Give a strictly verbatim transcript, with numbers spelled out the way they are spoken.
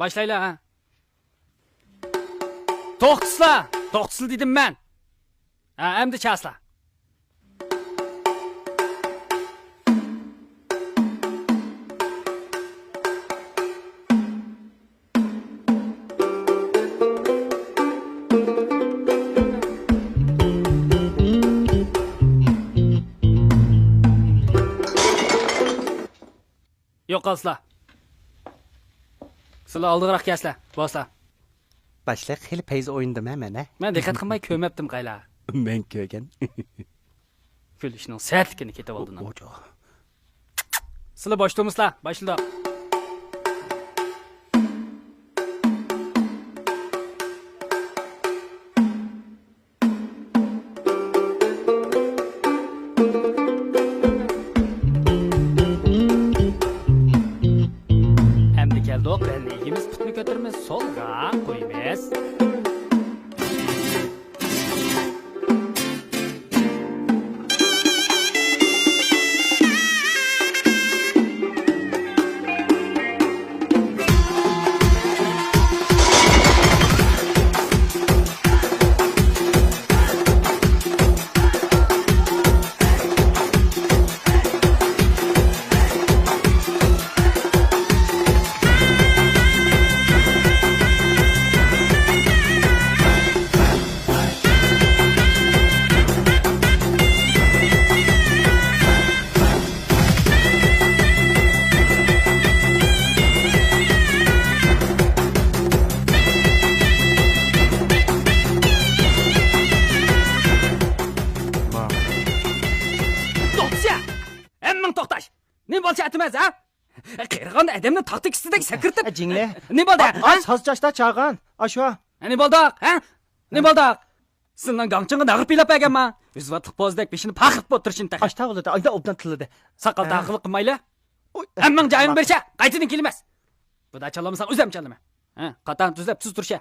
باشلايلا، ھە. توختىسىلا! توختىسىلا دېدىم مەن. ھە، ئەمدى چالسىلا. يوقالسىلا. سىلەر ئالدىغىراق كەلسىلە، بولسا. باشلىق، خېلى پەيزى ئوينىدىم ھە مەن، ھە؟ مەن دىققەت قىلماي كۆرمەپتىم قايلا. مەن كۆرگەن. كۈلۈشنىڭ سەتلىكىنى كېتىۋالدىڭ. سىلەر بوش تۇرمىسىلا، باشلىدۇق. ئەمدى كەلدۇق، بەلنى ئېگىمىز، پۇتنى كۆتۈرىمىز، سولغا قويىمىز. توختىسە! ھەممىڭ توختاش! نېمە بولسا ئەتىمەز، ھە؟ قېرىغان ئادەمنى تاختا كىسىدەك سەكرىتىپ. جىڭلى. نېمە بولدى، ھە؟ ساز چاچتا چاغان، ئاشۇ. نېمە بولدۇق، ھە؟ نېمە بولدۇق؟ سېنىڭ گاڭچىڭغا ناغرا پىلاپ بەرگەنما؟ يۈز ۋاتلىق پوزدەك بېشىنى پاخىق بولۇپ تۇرۇشۇنى تېخى. ئاشتا بولدى، ئايدا ئوبدان تىللىدى. ساقال تاقىلىق قىلمايلى. ھەممىڭ جايىڭ بېرىشە، قايتىدىن كېلىمەس. بۇدا چالالمىساڭ ئۆزۈم چالىمەن. ھە، قاتارنى تۈزلەپ تۈز تۇرۇشە.